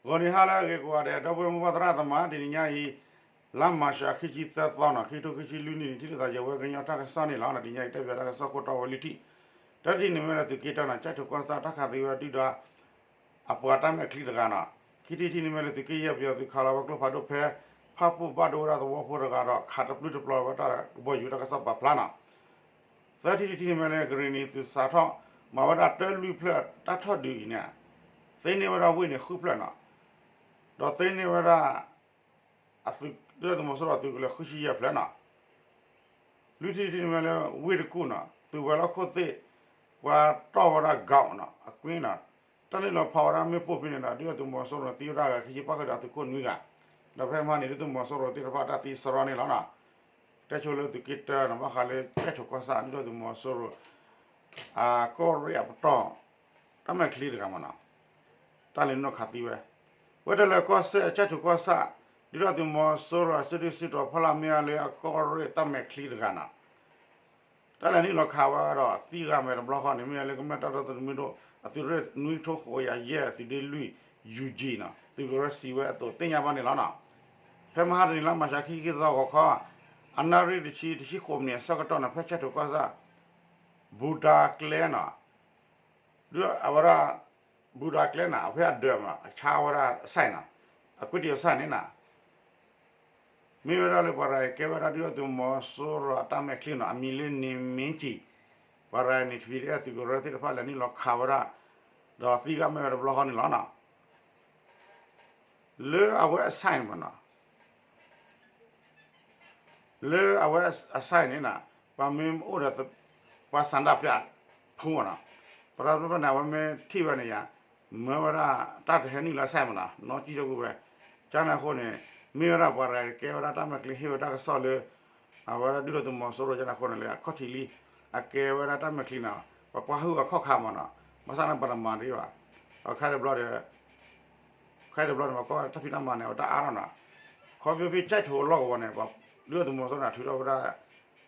ဂီၤနံၤဟါလၢအဂ့ၤကိးဂၤဒဲး ဒီပုၢ်ဝဲၢ်မိၢ်ပၢ်သရၣ်သမါ တနံၤညါအံၤ လါမၤရှး ခံဆံသၢသီနီၤ ခံကထိခံဆံလွံၢ်နံၣ်န့ၣ် ထံၣ်လိာ်သးယဝဲကညီတၢ်ကစီၣ်န့ၣ်လီၤ. တနံၤညါအံၤ တဲပၠးတၢ်ကစီၣ်ခိၣ်တီဝဲလွံၢ်ထံၣ်, တၢထံၣ်န့ၣ်မ့ၢ်လၢသုးက့တၢနီၤ ကၠဲးထိၣ်ကီၢ်ဆၣ် တၢ်ခးသံဝဲဒုၣ်ဒါ အပှၤတၢ်မဲာ်ချံတဂၤနီၤ, ခံထံၣ်တထံၣ်န့ၣ်မ့ၢ်လၢသုးက့ယဲၢ် ပယီၤသုးခးလီၤဝဲကျိဖးဒိၣ်ဖဲ ဖၣ်ပူၣ်ဘၣ်ဒိဝဲဒၣ်သဝီဖိတဂၤဒီး ခးတပျုၢ်တပျီၤဝဲတၢ်ကဘီယူၤတၢ်ကစီၣ်ပာ်ဖျါနီၤ, သၢထံၣ်တထံၣ်န့ၣ်မ့ၢ်လၢကရ့ၣ်နံၤသုးစးထီၣ် မၤဝဲဒၣ်တၢလွံၢ်ဖျၢၣ်တၢ်ထီၣ်ဒုးအံၤန့ၣ် သ့န့ၢ်ဝဲဒၣ်ဝ့ၢ်န့ၣ်ဃုဖျၢၣ်နီၤ, ဒီးသ့န့ၢ်ဝဲဒၣ် အသုး ဒုၣ်ဒါသုးမီၤစိရိၤအသုးကလၢၤဃုဆံယဲၢ်ဖျၢၣ်နီၤ, လွံၢ်ထံၣ်တထံၣ်န့ၣ်မ့ၢ်လၢဝ့ၢ်တကူၣ်နီၤ သုးဝဲၤလီၢ်ခိၣ်သ့ၣ် ပှၤတီၢ်ဝဲဒၣ် ground နီၤ အကွ့နီၤ, တၢ်နုာ်လီၤဖီၣ်ဝဲဒၣ်မ့ၣ်ပိၢ်ဖဲန့ၣ်ဒီး ဒုၣ်ဒါသုးမီၤစိရိၤန့ၣ် သံဝဲဒၣ်ဂၤခံဆံ ပၣ်ဃုာ်ဒီးအသုးခိၣ်နွံဂၤ, ဒီးဖဲမဟါန့ၣ် ဒုၣ်ဒါသုးမီၤစိရိၤသ့ၣ်တဖၣ်တၢ်သံစရီန့ၣ်လီၤနီၤ, တဲဆိလၢသုးက့တၢနီၤ ဘၣ်ဃးလၢကၠဲးထိၣ်ကီၢ်ဆၣ် ဒုၣ်ဒါသုးမီၤစိရိၤ အကီၢ်ရ့ၣ်အပတီၢ် တၢ်မဲာ်ချံတဂၤမးနီၤ, တၢ်လဲၤနုာ်လီၤခးသံဝဲ, ဝဲတၢ်လၢကီၢ်စဲၣ်အကၠဲးထိၣ်ကီၢ်ဆၣ် ဒုၣ်ဒါသုးမီၤစိရိၤအစုဒုၣ်စုတီၤဖီလာ်မ့ၢ်အါလၢအကီၢ်ရ့ၣ်တၢ်မဲာ်ချံတဂၤနီၤ, တၢ်လဲၤနုာ်လီၤခးဝဲဒီးသံဂၤမဲာ်တဘျီဃီန့ၣ် မ့ၢ်အါလၢကမျၢၢ်တၢ်ဒီသဒၢသုးမုၢ်ဒိၣ် အသုးရ့ၣ်နွံကထိဃိးကယၤယဲၢ် သုးဒ့လွံၢ် ယူၣ်ကၠံနီၤ သုးကရၢစံးဝဲအသိးသ့ၣ်ညါဘၣ်န့ၣ်လီၤနီၤ, ဖဲမဟါတနံၤလါမၤရှးခံဆံခံသီဂီၤခီ အနၣ်ရံၣ်တဆံ တဆံဃိးမံးနံးအဆၢကတီၢ်န့ၣ် ဖဲကၠဲးထိၣ်ကီၢ်ဆၣ် ဘူဒါကျဲနီၤ ဒုးအဝဲဒၣ် ဘူဒါကျဲနီၤ အဖဲအဒၢးမး အဆါဝဲဒၣ်အဆိုင်နီၤ အကွ့တံၤအဆိုင်န့ၣ်နီၤ မ့ၢ်ဝဲဒၣ်လၢပှၤရၤကဲဝဲဒၣ်ဒုၣ်ဒါသုးမီၤစိရိၤအတၢ်မဲာ်ချံနီၤ အမံၤလၢန့ၣ်မ့ၢ်ကံၣ် ပှၤရၤန့ၣ် ထံဒဲးသုးကရၢသ့ၣ်တဖၣ်လဲၤနုာ်လီၤခးဝဲဒၣ် ဒီးသံဂၤမဲာ်ဝဲတဘျီဃီန့ၣ်လီၤနီၤ လၢအဝဲအဆိုင်မးနီၤ လၢအဝဲအဆိုင်န့ၣ်နီၤ ပှၤမ့ၢ်အိၣ်ဒီး ပှၤဆန္ဒပြဖိမးနီၤ ပှၤတဖၣ်န့ၣ် အဝဲမ့ၢ်ထံၣ်ဝဲန့ၣ်ယါ မၢဝဲဒၣ်တၢ်တဟဲနုာ်လၢဆိုင်မးနီၤ နီၢ်ကံၣ်ထီၣ်ကွံာ်ဝဲ ကန့ၣ်အဃိန့ၣ် မ့ၢ်ဝဲဒၣ်ပှၤရၤကဲဝဲဒၣ်တၢ်မဲာ်ချံဟ့ၣ်ဝဲတၢ်ကစီၣ်လၢ အဝဲဒၣ်ဒုၣ်ဒါသုးမီၤစိရိၤကန့ၣ်အဃိန့ၣ် လၢအခီၣ်ထံးလံ အကဲဝဲဒၣ်တၢ်မဲာ်ချံနီၤ ပှၤကွၢ်ဟုၣ်အခီၣ်ခါမးနီၤ ဘၣ်ဆၣ်န့ၣ်ပှၤတမၤဒံးဘၣ် ဒီးခဲအံၤတဘျီဒီး ခဲအံၤတဘျီန့ၣ် ပှၤကွၢ်တၢ်ဖံးတၢ်မၤန့ၣ် အဝဲတၢ်အါထီၣ်နီၤ ခီဖျိဖဲကၠဲးထိၣ်အလီၢ်ကဝီၤန့ၣ် ဒုၣ်ဒါသုးမီၤစိရိၤန့ၣ် ထုးထီၣ်ဝဲဒၣ်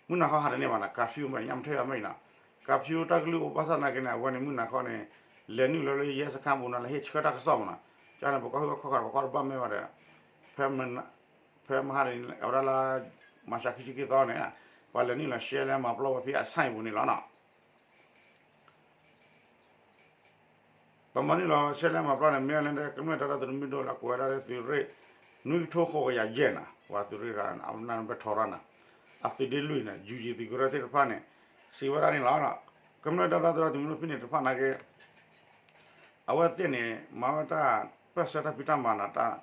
မုၢ်နၤခီဟးတန့ၢ်ဘၣ်နီၤ curfew မ့ၢ်ညၣ်မထၢၣ်အမဲာ်နီၤ curfew တၢ်ကလုၢ်အိၣ်ဘၣ်ဆၣ်သနာ်က့န့ၣ် အဝဲန့ၣ်မုၢ်နၤခီန့ၣ် လဲၤနုာ်လီၤလၢရဲစခန်းပူၤနီၤ လဲၤဟ့ၣ်ဆှၢတၢ်ကစီၣ်မးနီၤ ကန့ၣ် ပှၤကွၢ်ဟုၣ်အခီၣ်ခါ ပှၤကွၢ်တဘၣ်မဲာ်ဘၣ်ဒီး ဖဲမဟါန့ၣ် အဝဲဒၣ်လၢ မၤရှးခံဆံခံသီန့ၣ် ပှၤလဲၤနုာ်လီၤရှဲလဲမၤပျီဝဲဖဲအဆိုင်ပူၤန့ၣ်လီၤနီၤ ပှၤမၤနုာ်လီၤရှဲလဲမၤပျီန့ၣ် မ့ၢ်လၢကမျၢၢ်တၢ်ဒီသဒၢသုးမုၢ်ဒိၣ်လၢကိးဝဲဒၣ်လၢသုးရ့ၣ် နွံကထိဃိးကယၤယဲၢ်နီၤ ပှၤသုးရ့ၣ်ရၣ် အဝဲန့ၣ်ဘၣ်ထီၣ်ရၣ်နီၤ အသုးဒ့လွံၢ်န့ၣ် ယူၣ်ယံၤသုးကရၢသ့ၣ်တဖၣ်န့ၣ် စံးဝဲဒၣ်န့ၣ်လီၤ. ကမျၢၢ်တၢ်ဒီသဒၢသုးမုၢ်ဒိၣ်ဖဲန့ၣ်တဖၣ်နာ်က့ အဝဲသ့ၣ်န့ၣ် မၤဝဲတၢ်ပၢၢ်ဆၢတၢ်ဖံးတၢ်မၤနီၤ တၢ်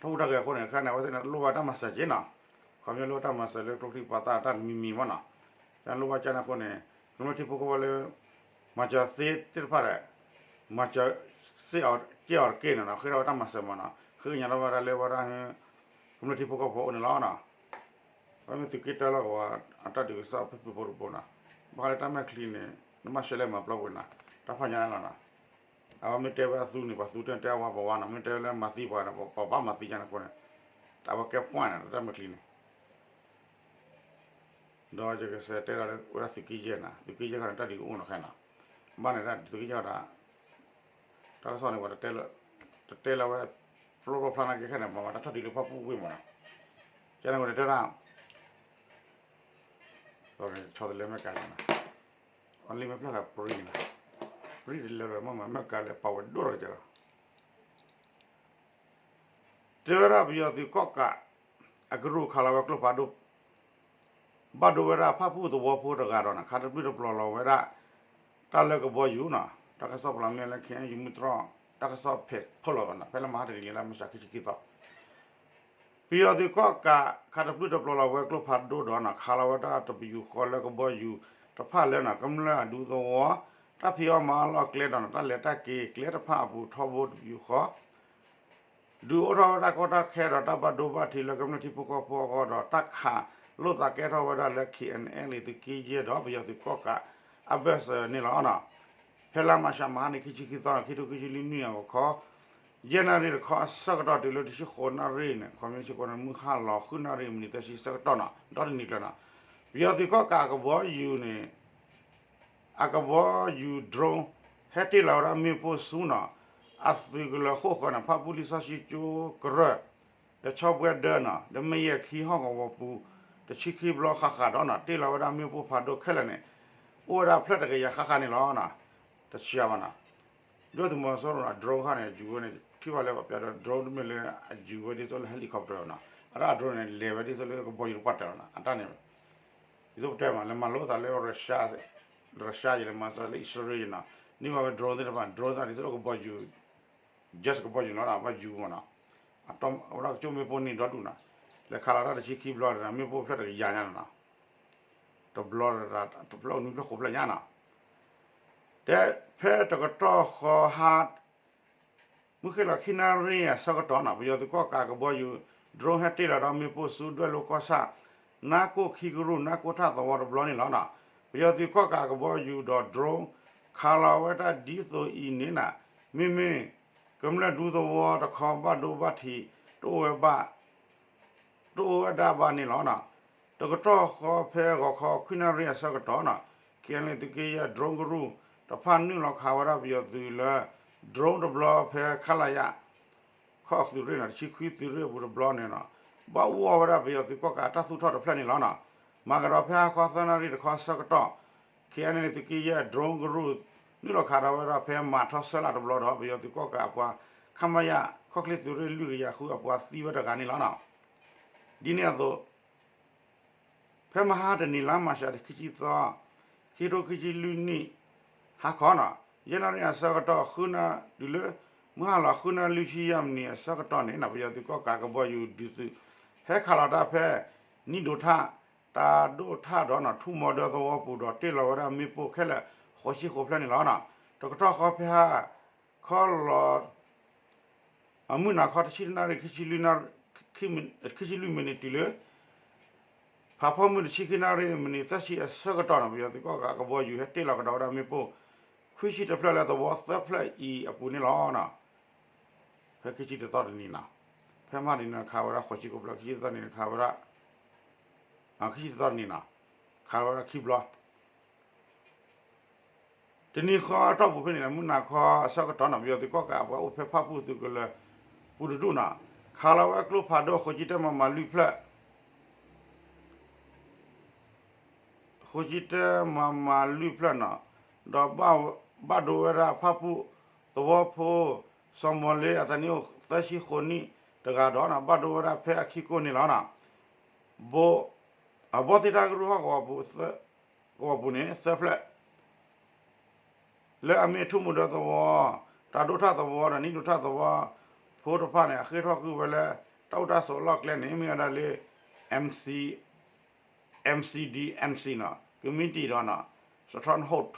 တၢ်ဟူးတၢ်ဂဲၤအဃိန့ၣ် ခဲန့ၣ် အဝဲသ့ၣ်န့ၣ် လိၣ်ဘၣ်တၢ်မၤစၢၤက့နီၤ ခီဖျိလိၣ်ဘၣ်တၢ်မၤစၢၤလၢကျိချံမျိာ်သၣ်တၢ်တမံၤမံၤမးနီၤ တၢ်လိၣ်ဘၣ်ကန့ၣ်အဃိန့ၣ် ကမျၢၢ်ထံဖိကီၢ်ဖိလၢ မၤစၢၤသ့သ့ၣ်တဖၣ်ဒီး မၤစၢၤသ့အီၤကဲအီၤတက့ၢ်န့ၣ်နီၤ ဃ့ထီၣ်ဝဲတၢ်မၤစၢၤမးနီၤ ဃ့ကညးထီၣ်ဝဲဒၣ်လၢဝဲဒၣ် ကမျၢၢ်ထံဖိကီၢ်ဖိအအိၣ်န့ၣ်လီၤနီၤ အဝဲမ့ၢ်သုးက့တၢလီၤကဝီၤ အတၢ်ဒုးကစီၣ်ဖဲပူၤဖိတဘိနီၤ ဘၣ်ဃးလၢတၢ်မဲာ်ချံန့ၣ် နဘၣ်ရှဲလဲမၤပျီပူၤနီၤ တၢ်ဖးညါလီၤနီၤ အဝဲမ့ၢ်တဲဝဲအသူန့ၣ် ပှၤသူတတဲအဝဲပဝါနီၤ မ့ၢ်တဲဝဲလၢမၤသံပှၤန့ၣ် ပှၤဘၣ်မၤသံယါန့ၣ်အဃိန့ၣ် အဝဲကဲပှၢ်န့ၣ် တၢ်မဲာ်ချံန့ၣ် ဒီးယကစးတဲဒၣ်လၢဝဲဒၣ်သုးက့ယဲၢ်နီၤ သုးက့ယဲၢ်ခီန့ၣ်တၢ်ဒုးကအိၣ်နီၤခဲနီၤ ဘၣ်န့ၣ်ဒၣ်သုးက့ယဲၢ်ခီဒီး တၢ်ကစီၣ်န့ၣ် ပှၤတတဲလၢ တတဲလၢဝဲ ဖျိဖျိဖျါနာ်က့ခဲန့ၣ် ပှၤမၤတၢ်ထီၣ်ဒုးလၢဖၣ်ပူၣ်ဝ့ၢ်မးနီၤ ကန့ၣ်ဝဲတတဲဒၣ် ဆီတလဲမဲာ်ကၤန့ၣ် အလံမဲာ်ဖျၢၣ်ဂၤပြံန့ၣ် ပြံတလဲလၢမ့ၢ်မၤမဲာ်ကၤလဲၣ်ပာ်ဝဲဒိၣ်ထီၣ်ကဒီး တဲဝဲဒၣ်ပယီၤသုးကီၣ်ကး အကရူၢ်ခးလီၤဝဲကျိဖးဒိၣ် ဘၣ်ဒိဝဲဒၣ်ဖၣ်ပူၣ်သဝီဖိတဂၤဒီးန့ၣ် ခးတပျုၢ်တပျီၤလီၤဝဲဒၣ် တၢ်လၢကဘီယူၤနီၤ တၢ်ကစီၣ်ပျီမ့ၢ်လၢ ခ့ၣ်အဲၣ်ယူၣ်မုၢ်တြီၢ် တၢ်ကစီၣ်ဖဲးဖီၣ်လီၤဘၣ်နီၤ ဖဲလၢမဟါတနံၤလၢမုၢ်ဆါခံဆံခံသီ ပယီၤသုးကီၣ်ကး ခးတပျုၢ်တပျီၤလီၤဝဲကျိဖးဒိၣ်ဒီးနီၤ ခးလီၤဝဲဒၣ်တပယူာ်ဃီလၢကဘီယူၤတဖၣ်လၢနီၤ ကမျၢၢ်အဒူသဝီ တၢ်ဖံးအီၣ်မၤအီၣ်လီၢ်ကျဲဒီးနီၤ တၢ်လဲၤတၢ်က့ၤကျဲတဖၣ်အပူၤထီဘိတပယူာ်ဃီ ဒုးအိၣ်ထီၣ်ဝဲတၢ်ကီတၢ်ခဲဒီးတၢ်ဘၣ်ဒိဘၣ်ထံးလၢကမျၢၢ်ထံဖိကီၢ်ဖိအဂီၢ်ဒီး တၢ်ခးလိာ်သးကဲထီၣ်ဝဲဒၣ်လၢ ခ့ၣ်အဲၣ်ယူၣ် သုးက့ယဲၢ်ဒီး ပယီၤသုးကီၣ်ကး အဘၢၣ်စၢၤန့ၣ်လီၤ. ဖဲလါမၤရှးမဟါန့ၣ် ခံဆံခံသီ ခံထိခံဆံလွံၢ်နံၣ်အဂီၢ်ခီ ယဲၢ်နၣ်ရံၣ်တခီအဆၢကတီၢ်တုၤလၢတဆံဃိးနၣ်ရံၣ်န့ၣ် ခီမ့ၢ်ဆံဃိးနၣ်ရံၣ် မုၢ်ဟါလီၤဃုနၣ်ရံၣ် မံးနံးသၢဆံဆၢကတီၢ်နီၤ ဒီတနံၤကျၢၤနီၤ ပယီၤသုးကီၣ်ကးအကဘီယူၤန့ၣ် အကဘီယူၤ drone ဟဲတ့ၢ်လီၤဝဲဒၣ်မ့ၣ်ပိၢ်ဆူနီၤ အသုးကလၢၤဃိၣ်ဃၢၤန့ၣ် ဖၣ်ပူၣ်လံာ်စီဆှံကၠိကရၢၢ် ဒီးဆီၣ်ဘှဲဒၢနီၤ ဒီးမ့ၢ်ယဲၢ်ခံဟီၣ်ကဝီၤပူၤ တဆံခံဘျီဃးဃးဒီးနီၤ တ့ၢ်လီၤဝဲဒၣ်မ့ၣ်ပိၢ်ဖးဒိၣ်ခဲလၢာ်န့ၣ် အိၣ်ဝဲဒၣ်ဖျၢၣ်တကယၤဃၣ်ဃၣ်န့ၣ်လီၤ. တဆံးဘၣ်နီၤ ဒုၣ်ဒါသုးမီၤစိရိၤန့ၣ် drone ခါန့ၣ် ယူၤဝဲန့ၣ် ထံၣ်ဘၣ်လၢပှၤပျးဒီး drone တမ့ၢ်လၢအယူၤဝဲဒ်သိးလၢ helicopter နီၤ အတၢ် drone န့ၣ် လဲၤဝဲဒ်သိးလၢကဘီယူၤတပှၢ်တၢၢ်လီၤနီၤ အတၢ်န့ၣ် ဒ်သိးပတဲမး လဲၤမၤလိသးလၢ Russia ယလဲၤမၤသးလၢ Israel နီၤ န့ၢ်ဘၣ်ဝဲ drone သ့ၣ်တဖၣ် drone သ့ၣ်တဖၣ်ဒ်သိးလၢကဘီယူၤ just ကဘီယူၤလီၤ ဘၣ်ယူၤမးနီၤ အဝဲဒၣ်ကၠိမ့ၣ်ပိၢ်န့ၢ်ဒီဒူၣ်နီၤ လဲၤခးလီၤတၢ်တဆံခံဘျီဒီး မ့ၣ်ပိၢ်ဖျၢၣ်တကယၤညါနီၤ တဘျီ တဖျၢၣ်အိၣ်နွံဖျၢၣ်ဃိးဖျၢၣ်ညါနီၤ တဲဖဲတကတီၢ်ဃီဟါ မုၢ်ဃ့ၢ်လီၤခံနၣ်ရံၣ်အဆၢကတီၢ်နီၤ ပယီၤသုးကီၣ်ကးကဘီယူၤ drone ဟဲတ့ၢ်လီၤဒီးမ့ၣ်ပိၢ်ဆူဒွဲၣ်လိၤကီၢ်ဆၣ် နါကိၢ်ခံကရူၢ် နါကိၢ်ထၣ်သဝီတဘျီန့ၣ်လီၤနီၤ ပယီၤသုးကီၣ်ကးကဘီယူၤဒီး drone ခးလီၤဝဲဒၣ်ဒ်သိးအံၤန့ၣ်နီၤ မ့မ့ၢ် ကမျၢၢ်ဒူသဝီတခီဘၣ်ဒိဘၣ်ထံး တအိၣ်ဝဲဘၣ် တအိၣ်ဝဲဒၣ်ဘၣ်န့ၣ်လီၤ. တကတီၢ်ဃီဖဲဂီၤခီခွံနၣ်ရံၣ်အဆၢကတီၢ်နီၤ KNLA သုးက့ယဲၢ် drone ကရူၢ်တဖၣ်နုာ်လီၤခးဝဲဒၣ်ပယီၤသုးလၢ drone တဘျီဖဲ ခလရ ခီၣ်သုးရ့ၣ်နီၤ တဆံခွံသုးရ့ၣ်အပူၤတဘျီန့ၣ်နီၤ ဘၣ်ဝီၢ်ဝဲဒၣ်ပယီၤသုးကီၣ်ကးအတၢ်သူၣ်ထီၣ်တဖျၢၣ်န့ၣ်လီၤနီၤ. မၤကဒီးဖဲဟါခီသၢနၣ်ရံၣ်တခီအဆၢကတီၢ် KNLA သုးက့ယဲၢ် drone ကရူၢ် နုာ်လီၤခးထီၣ်ဝဲဒၣ်ဖဲမၤထီဆၢလၢ်တဘျီဒီး ပယီၤသုးကီၣ်ကးအပှၤ ခမရ ခီၣ်ချ့သုးရ့ၣ်လွံၢ်ကယၤဃုအပှၤသံဝဲတဂၤန့ၣ်လီၤနီၤ. ဒ်န့ၣ်အသိး ဖဲမဟါတနံၤ လါမၢ်ၡး ခံဆံသီ ခံကထိခံဆံလွံၢ်နံၣ် ဟါခီနီၤ ယဲၢ်နၣ်ရံၣ်အဆၢကတီၢ် ဃုနၣ် တုၤလၢ မုၢ်ဟါလီၤ ဃုနၣ်ရံၣ်လွံၢ်ဆံယဲၢ်မံးနံးအဆၢကတီၢ်န့ၣ်နီၤ ပယီၤသုးကီၣ်ကးကဘီယူၤဒုးသုး ဟဲခးလီၤတၢ်ဖဲ နံၣ်ဒိးထၣ် တၢ်ဒိၣ်ထၣ်ဒီးနီၤ ထူၣ်မီၤဒၢသဝီပူၤဒီး တ့ၢ်လီၤဝဲဒၣ်မ့ၣ်ပိၢ်ခဲလၢာ် ဃိးဆံဃိးဖျၢၣ်န့ၣ်လီၤနီၤ. တကတီၢ်ဃီဖဲဟါ ခီလီၤ အမုၢ်နၤခီ တဆံတနၣ်ရံၣ် ခံဆံလွံၢ်မံးနံးတုၤလၢ ဖးဖီမုၢ် တဆံခံနၣ်ရံၣ် မံးနံးသၢဆံအဆၢကတီၢ်နီၤ ပယီၤသုးကီၣ်ကးကဘီယူၤ ဟဲတ့ၢ်လီၤကဒီးဝဲဒၣ်မ့ၣ်ပိၢ် ခွံဆံတဖျၢၣ်လၢသဝီသၢဖျၢၣ်အံၤအပူၤန့ၣ်လီၤ. ဖဲခံဆံတသီတနံၤနီၤ ဖဲမဟါတနံၤန့ၣ် ခးဝဲဒၣ်ဃိးဆံဃိးဖျၢၣ် ခံဆံတသီတနံၤန့ၣ် ခးဝဲဒၣ် ခံဆံတသီတနံၤနီၤ ခးဝဲဒၣ်ခံဘျီ တနံၤဃီအတီၢ်ပူၤဖဲန့ၣ် မုၢ်နၤခီအဆၢကတီၢ်နီၤ ပယီၤသုးကီၣ်ကးအပှၤအိၣ်ဖဲဖၣ်ပူၣ်သုးကလၢၤ ပူၤတဒူၣ်နီၤ ခးလီၤဝဲကျိဖးဒိၣ် ဃိးဆံတၢ မမ လွံၢ်ဖျၢၣ် ဃိးဆံတၢ မမ လွံၢ်ဖျၢၣ်နီၤ ဒီး ဘၣ်ဒိဝဲဒၣ်ဖၣ်ပူၣ်သဝီဖိ စီၤမီၤလ့ အသးနံၣ်အိၣ်သၢဆံဃိးနံၣ်တဂၤဒီးနီၤ ဘၣ်ဒိဝဲဒၣ်ဖဲအခံကိၢ်န့ၣ်လီၤနီၤ. ဘိ အဘီသ့ၣ်တၢ်ကရူၢ်ဟီၣ်ကဝီၤပူၤ ကဝီၤပူၤန့ၣ် သၢဖျၢၣ် လၢအမ့ၢ်ထူၣ်မီၤဒၢသဝီ တၢ်ဒိၣ်ထၣ်သဝီဒီး နံၣ်ဒိးထၣ်သဝီဖိတဖၣ်န့ၣ် အဃ့ထီၣ်ကွံာ်ဝဲလၢ တၢ်အိၣ်တၢ်ဆိးအလီၢ်ကျဲန့ၣ် မ့ၢ်ဝဲဒၣ်လၢ MC MC D MC နီၤ ကမံးတံာ်ဒီးနီၤ stronghold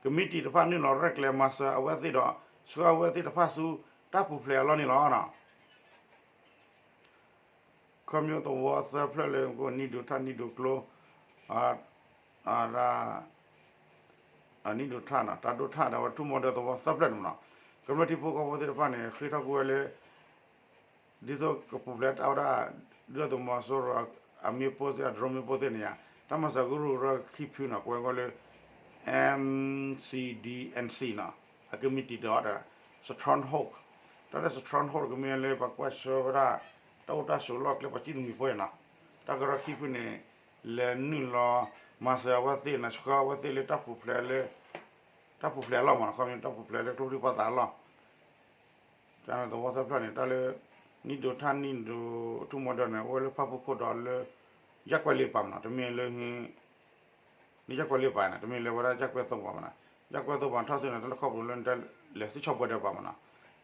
ကမံးတံာ်တဖၣ်နုာ်လီၤရဲၣ်ကျဲၤမၤစၢၤအဝဲသ့ၣ်ဒီး ဆှၢအဝဲသ့ၣ်တဖၣ်ဆူတၢ်ပူၤဖျဲးအလီၢ်န့ၣ်လီၤနီၤ. ခီဖျိသဝီသၢဖျၢၣ်လၢ နံၣ်ဒိးထၣ် နံၣ်ဒိးကျိ နံၣ်ဒိးထၣ်နီၤ တၢ်ဒိၣ်ထၣ်ဒီးဝဲထူၣ်မီၤဒၢသဝီသၢဖျၢၣ်န့ၣ်နီၤ ကမျၢၢ်ထံဖိကီၢ်ဖိသ့ၣ်တဖၣ်န့ၣ် ဃ့ထီၣ်ကွံာ်ဝဲလၢ ဒ်သိးကပူၤဖျဲးတၢ်ဝဲဒၣ် ဒုၣ်ဒါသုးမီၤစိရိၤအမ့ၣ်ပိၢ်သ့ၣ် အ drone မ့ၣ်ပိၢ်သ့ၣ်န့ၣ်ဧါ တၢ်မၤစၢၤကရူၢ်ကရၢခံဖုနီၤ ကွဲးဝဲလၢ M C D N C နီၤ အကမံးတံာ်ဒီး stronghold တၢ်လၢ stronghold ကမ့ၢ်လၢပှၤကွၢ်ဆၢဝဲဒၣ် တၢ်အိၣ်တၢ်ဆိးလီၢ်ကျဲပှၤစံၣ်သမံၤဖိနီၤ တၢ်ကရၢခံဖုန့ၣ် လဲၤနုာ်လီၤ မၤစၢၤအဝဲသ့ၣ်န့ၣ် ဆှၢအဝဲသ့ၣ်လၢတၢ်ပူၤဖျဲးလၢ တၢ်ပူၤဖျဲးအလီၢ်မးနီၤ ခီဖျိတၢ်ပူၤဖျဲးလၢကျိချံမျိာ်သၣ်အလီၢ် တၢ်န့ၣ်သဝီသၢဖျၢၣ်န့ၣ် တၢ်လၢ နံၣ်ဒိးထၣ် နံၣ်ဒိး ထူၣ်မီၤဒၢန့ၣ် အိၣ်ဝဲလၢဖၣ်ပူၣ်ခိၣ်ဒီးလၢ ယၣ်ကွဲးလ့ပၤမးနီၤ တမ့ၢ်လၢ လၢယၣ်ကွဲးလ့ပၤန့ၣ် တမ့ၢ်လၢဝဲဒၣ်ယၣ်ကွဲးသိပၤမးနီၤ ယၣ်ကွဲးသိပၤထီၣ်ဆူန့ၣ် တၢ်လၢခီပူၤလၢ လဲၤဆူဆီၣ်ဘှဲဒၢပၤမးနီၤ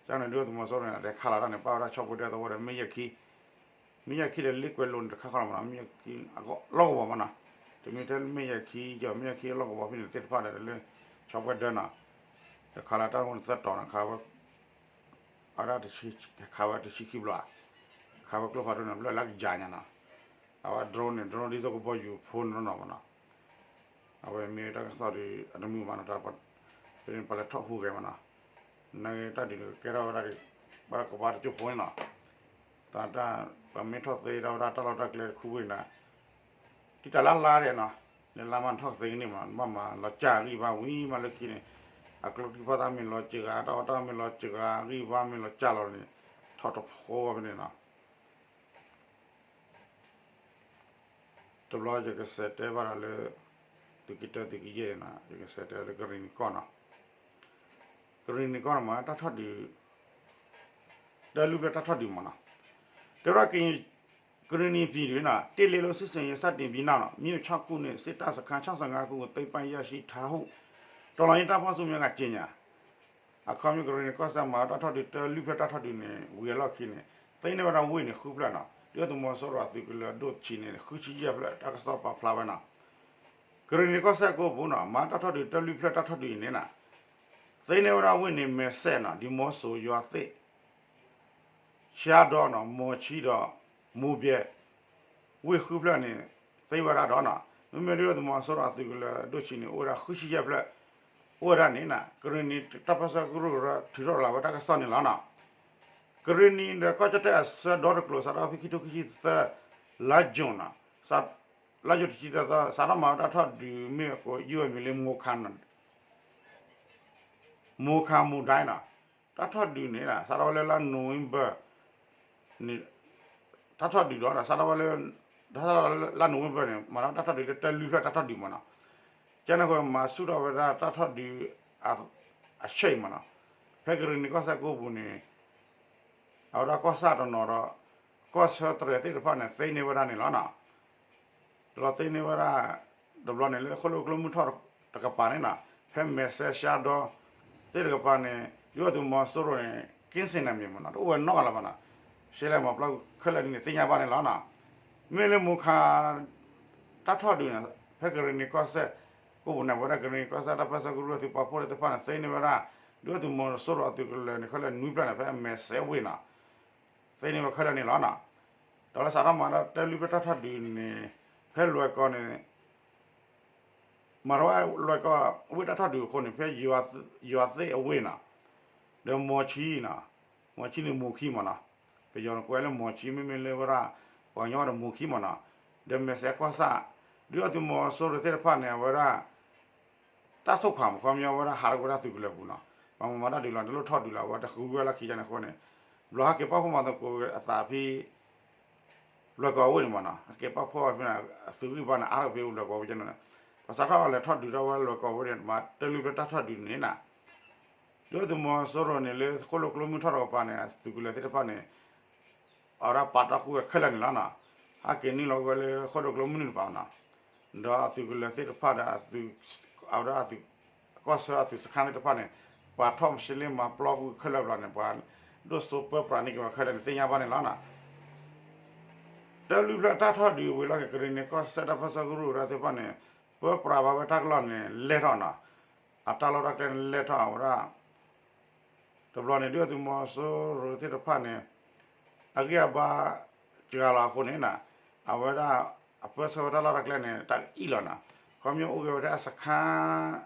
ကန့ၣ်ဒုၣ်ဒါသုးမီၤစိရိၤန့ၣ် လဲၤခးလီၤတၢ်န့ၣ် ပာ်ဝဲဒၣ်ဆီၣ်ဘှဲဒၢသဝီဒီး မ့ၢ်ယဲၢ်ခံ မ့ၢ်ယဲၢ်ခံဒီးလ့ကွဲးလိၤန့ၣ် တခါဃီလီၤမးနီၤ မ့ၢ်ယဲၢ်ခံ လီၢ်ကဝီၤမးနီၤ တမ့ၢ်ထဲမ့ၢ်ယဲၢ်ခံ ယမ့ၢ်ယဲၢ်ခံလီၢ်ကဝီၤဖဲန့ၣ်သ့ၣ်တဖၣ်ဒီးလၢ ဆီၣ်ဘှဲဒၢနီၤ တခးလီၤတၢ်န့ၣ်သၢတီၤန့ၣ် ခးဝဲ အဝဲဒၣ် ခးဝဲတဆံခံဘျီ ခးဝဲကျိဖးဒိၣ်န့ၣ် ဘျီလၢကယၤညါနီၤ အဝဲ drone န့ၣ် drone ဒ်သိးကဘီယူၤဖိနီၤနီၤမးနီၤ အဝဲမ့ၢ်တၢ်ကစီၣ်ဒီး အတမုာ်ဘၣ်နီၤ တၢ် ပလဲၤထီၣ်ဟူးဂဲၤမးနီၤ နတၢ်ဒုးကဲထီၣ်ဝဲဒၣ်ဒီး ဘၣ်ကဘၣ်တကၠိၢ်ဖိန့ၣ်နီၤ တၢ်တၢ် ပမ့ၢ်ထီၣ်သ့ထီၣ်ဝဲဒၣ်တၢ်လီၢ်တၢ်ကျဲတခူဝ့ၢ်န့ၣ် တံၢ်တၢ်လၢ်လါဒဲးနီၤ လၢလါမးထီၣ်သ့ကန့ၢ်မး ဘၣ်မၤလီၤကၢ်ဂံၢ်ဘါဝံၤမးလၢခံန့ၣ် အကျိချံဖီသၣ်မ့ၢ်လီၤစှၤ, တၢ်အီၣ်တၢ်အီမ့ၢ်လီၤစှၤ, အဂံၢ်အဘါမ့ၢ်လီၤစှၤလီၤန့ၣ် ထီၣ်တဖိဝဲဖဲန့ၣ်နီၤ. တဘျီယကစးတဲဘၣ်ဒီးလၢ သုးက့တၢ သုးက့ယဲၢ်န့ၣ်နီၤ, ယကစးတဲလၢကရ့ၣ်နံၤကီၢ်နီၤ, ကရ့ၣ်နံၤကီၢ်န့ၣ်မ့ၢ်တၢ်ထီၣ်ဒုး တၢ်လုၢ်ဖျၢၣ်တၢ်ထီၣ်ဒုးမ့ၢ်နီၤ, တဲဝဲဒၣ် ကရ့ၣ်နံၤ ပြည်တွင်းနီၤ တစ် လယ်လှူစစ်ဆင်ရေး စတင်ပြီးနောက်နီၤ မြို့ခြောက်ခုနှစ် စစ်တပ်စခန်း ခြောက်ဆယ့်ငါးခုကို သိမ်းပိုက်ရရှိထားဟု တော်လှန်ရေးတပ်ဖွဲ့စုများက ကြေညာ အခီပညီ ကရ့ၣ်နံၤကီၢ်စဲၣ်မၤတၢ်ထီၣ်ဒုး တၢ်လုၢ်ဖျၢၣ်တၢ်ထီၣ်ဒုးန့ၣ် ဝံၤအလီၢ်ခံန့ၣ် သ့န့ၢ်ဝဲဒၣ်ဝ့ၢ်န့ၣ်ဃုဖျၢၣ်နီၤ, ဒုၣ်ဒါသုးမီၤစိရိၤအသုးကလၢၤဒိၣ်ဆံးန့ၣ် ဃုဆံယဲၢ်ဖျၢၣ် တၢ်ကစီၣ်ပာ်ဖျါဝဲနီၤ. ကရ့ၣ်နံၤကီၢ်စဲၣ်ကိပူၤနီၤ မၤတၢ်ထီၣ်ဒုး တၢ်လုၢ်ဖျၢၣ်တၢ်ထီၣ်ဒုးအံၤန့ၣ်နီၤ သ့န့ၢ်ဝဲဒၣ်ဝ့ၢ်န့ၣ် မဲာ်စဲနီၤ ဒံၤမီစိၤ ယွၤသ့ၣ် ဆှါဒီနီၤ မီၤဆံဒီး မိၢ်ဘဲ ဝ့ၢ်ဃုဖျၢၣ်န့ၣ် သ့ဝဲဒၣ်ဒီးနီၤ မ့မ့ၢ်ဒုၣ်ဒါသုးမီၤစိရိၤအသုးကလၢၤဒိၣ်ဆံးန့ၣ် အိၣ်ဝဲဒၣ်ဃုဆံယဲၢ်ဖျၢၣ် အိၣ်ဝဲဒၣ်န့ၣ်နီၤ ကရ့ၣ်နံၤတၢ်ပၢဆှၢကရူၢ်ကရၢထုးထီၣ်ရၤလီၤဝဲတၢ်ကစီၣ်န့ၣ်လီၤနီၤ. ကရ့ၣ်နံၤဒီးကီၢ်ကၠီၣ်တဲၣ်အဆၢဒီတကျိၤ စးထီၣ်ဖဲခံထိခံဆံသၢ လါယူၤနီၤ လါယူၤတဆံသၢသီ စးထီၣ်မၤဝဲတၢ်ထီၣ်ဒုးမ့ၢ်အကိး ယုၢ်အမံၤလၢ မိၢ်ခါ မိၢ်ခါ မိၢ်ဒဲနီၤ တၢ်ထီၣ်ဒုးန့ၣ် စးထီၣ်ဝဲလၢလါနိၣ်ဝ့ဘၢၣ် တၢ်ထီၣ်ဒုးဒီး စးထီၣ်ဝဲလၢ လါနိၣ်ဝ့ဘၢၣ်န့ၣ် မၤထီၣ်တၢ်ထီၣ်ဒုးလၢတၢ်လုၢ်ဖျၢၣ်တၢ်ထီၣ်ဒုးမ့ၢ်နီၤ, ကန့ၣ်အဃိ မၤဆူၣ်ထီၣ်ဝဲဒၣ်တၢ်ထီၣ်ဒုး အဆၢအံၤမ့ၢ်နီၤ, ဖဲကရ့ၣ်နံၤကီၢ်စဲၣ်ကိပူၤန့ၣ် အဝဲဒၣ်ကီၢ်ဆၣ်တနီၤဒီး ကီၢ်ဆၢတြဲၤသ့ၣ်တဖၣ်န့ၣ် သ့န့ၢ်ဝဲဒၣ်န့ၣ်လီၤနီၤ. တလီၤသ့န့ၢ်ဝဲဒၣ် တဘျီန့ၣ်လၢဃိၣ်လိၣ်ကျိမုၢ်ထီၣ်တကပၤန့ၣ်နီၤ, ဖဲမဲာ်စဲ ဆှါဒီ သ့ၣ်တကပၤန့ၣ် ဒုၣ်ဒါသုးမီၤစိရိၤန့ၣ် ကင်းစင်နယ်မြေမ့ၢ်နီၤ တအိၣ်ဝဲနီတဂၤလၢၤဘၣ်နီၤ, ရှဲလဲၣ်မၤပျီခဲလၢာ်န့ၣ် သ့ၣ်ညါဘၣ်န့ၣ်လီၤနီၤ. မ့ၢ်လၢမိၢ်ခါ တၢ်ထီၣ်ဒုးန့ၣ် ဖဲကရ့ၣ်နံၤကီၢ်စဲၣ်ကိပူၤန့ၣ် အဝဲဒၣ်ကရ့ၣ်နံၤကီၢ်စဲၣ်တၢ်ပၢဆှၢကရူၢ်သုးပာ်ဖှိၣ်သ့ၣ်တဖၣ်န့ၣ် သ့န့ၢ်ဝဲဒၣ် ဒုၣ်ဒါသုးမီၤစိရိၤအသုးကလၢၤန့ၣ် ခဲလၢာ်နွံဖျၢၣ်န့ၣ် ဖဲမဲာ်စဲဝ့ၢ်နီၤ သ့န့ၢ်ဝဲခဲလၢာ်န့ၣ်လီၤနီၤ. ဒီးလၢစးထီၣ်မၤတၢ်တၢ်လုၢ်ဖျၢၣ်တၢ်ထီၣ်ဒုးန့ၣ် ဖဲလွဲၢ်ကီၢ်န့ၣ် မၤထီၣ်ဝဲလွဲၢ်ကီၢ်ဝ့ၢ်တၢ်ထီၣ်ဒုးအဃိန့ၣ် ဖဲယွၤသ့ၣ်အဝ့ၢ်နီၤ, ဒီးမီၤဆံနီၤ, မီၤဆံန့ၣ်မိၢ်ခံမ့ၢ်နီၤ, ပယီၤန့ၣ်ကွဲးလၢမီၤဆံ မ့မ့ၢ်လၢဝဲဒၣ် ပှၤကညီဒီးမိၢ်ခံမ့ၢ်နီၤ, ဒီးမဲာ်စဲကီၢ်ဆၣ် ဒုၣ်ဒါသုးမီၤစိရိၤသ့ၣ်တဖၣ်န့ၣ် အဝဲဒၣ် တၢ်ဆိၣ်ခီၣ်မ့ၢ်ခီပညီ အဝဲဒၣ်ဟးထီၣ်ကွံာ်ဝဲဒၣ်သုးကလၢၤပူၤနီၤ, ပှၤမၤမၤတၢ်ဒုးလီၤ တလိၣ်ထီၣ်ဒုးလီၤ အဝဲတဃုဝဲလီၢ်ခံကန့ၣ်အဃိန့ၣ်, ဘျီဟဲက့ၤပာ်ဖှိၣ်မၤသကိးအသးဖဲ လွဲၢ်ကီၢ်ဝ့ၢ်န့ၣ်မ့ၢ်နီၤ, ဟဲက့ၤပာ်ဖှိၣ်ဖဲန့ၣ် အသုးဂံၢ်ဘါန့ၣ် အါထီၣ်ဖဲလွဲၢ်ကီၢ်ဝ့ၢ်ကန့ၣ်, ပှၤစးထီၣ်လဲၤထီၣ်ဒုးထီၣ်ဝဲလွဲၢ်ကီၢ်ဝ့ၢ်န့ၣ် မၤတၢ်လုၢ်ဖျၢၣ်တၢ်ထီၣ်ဒုးန့ၣ်နီၤ, ဒုၣ်ဒါသုးမီၤစိရိၤန့ၣ် လၢဃိၣ်လိၣ်ကျိမုၢ်ထီၣ်တကပၤန့ၣ် အသုးကလၢၤသ့ၣ်တဖၣ်န့ၣ် အဝဲဒၣ်ပာ်တီၢ်ကွံာ်ဝဲခဲလၢာ်န့ၣ်လီၤနီၤ, ဟဲက့ၤနုာ်လီၤကွံာ်ဝဲလၢဃိၣ်လိၣ်ကျိမုၢ်နုာ်တကပၤနီၤ, ဒီးအသုးကလၢၤသ့ၣ်တဖၣ်ဒီး အဝဲဒၣ် ကီၢ်ဆၢအသုးစခန်းသ့ၣ်တဖၣ်န့ၣ် ပှၤထီၣ်မးရှဲလ့မၤပျီကွံာ်ခဲလၢာ်ဘျီန့ၣ် ပှၤဒိၣ်စိပၢပြးန့ၢ်က့ၤဝဲခဲလၢာ်န့ၣ် သ့ၣ်ညါဘၣ်န့ၣ်လီၤနီၤ. တၢ်လုၢ်ဖျၢၣ်တၢ်ထီၣ်ဒုးဝံၤလီၤက့ၤ ကရ့ၣ်နံၤကီၢ်စဲၣ်တၢ်ပၢဆှၢကရူၢ်ဝဲဒၣ်သ့ၣ်တဖၣ်န့ၣ် ပၢပြးဘၣ်ဝဲတၢ်ကလီၢ်န့ၣ် လဲၢ်ထီၣ်နီၤ, အတၢ်လီၢ်တၢ်ကျဲန့ၣ်လဲၢ်ထီၣ်ဝဲဒၣ် တဘျီန့ၣ် ဒုၣ်ဒါသုးမီၤစိရိၤသ့ၣ်တဖၣ်န့ၣ် အဂံၢ်အဘါစှၤလီၤအဃိန့ၣ်နီၤ, အဝဲဒၣ်အပၢဆှၢဝဲတၢ်လီၢ်တၢ်ကျဲန့ၣ် တၢ်အံၣ်လီၤနီၤ, ခီပညီအိၣ်က့ၤဝဲဒၣ် စခန်